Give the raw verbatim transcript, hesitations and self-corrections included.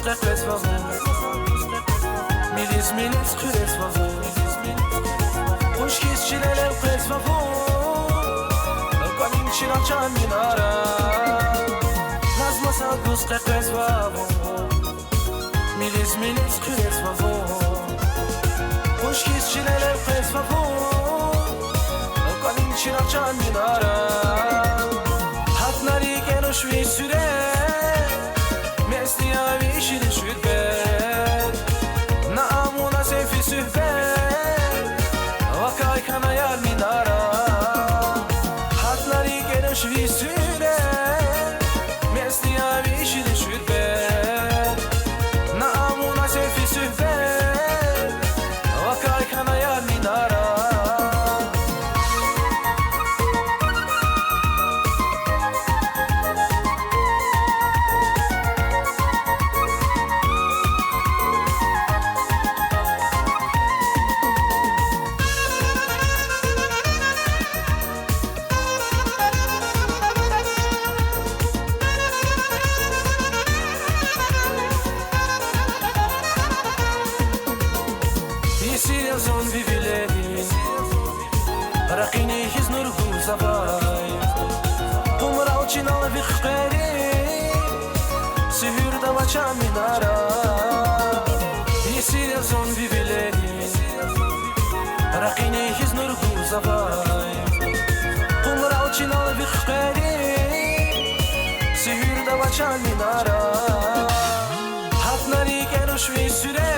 къекъвезва вун, милиз-милиз хъуьрезва вун, къуш хьиз чилел элкъвезва вун, кӀвалин чирагъ чан минара. Назма сад гуз къекъвезва вун, милиз-милиз хъуьрезва вун, къуш хьиз чилел элкъвезва вун, кӀвалин чирагъ чан минара. Гьатна рикӀе руш ви суьре, мецни я ви ширин суьгьбет, на амуна зефи суьгьбет, вакай хьана яр минара. Гьатна рикӀе руш ви суьре, мецни я ви ширин суьгьбет, на амуна зефи суьгьбет, вакай хьана яр минара. Есир я зун ви вилериз, ракъини хьиз нур гузавай, къумрал чинал ви хкери, суьгьуьрда ава чан минара. Есир я зун ви вилериз, ракъини хьиз нур гузавай, къумрал чинал ви хкери, суьгьуьрда ава чан минара. Гьатна рикӀе руш ви суьре,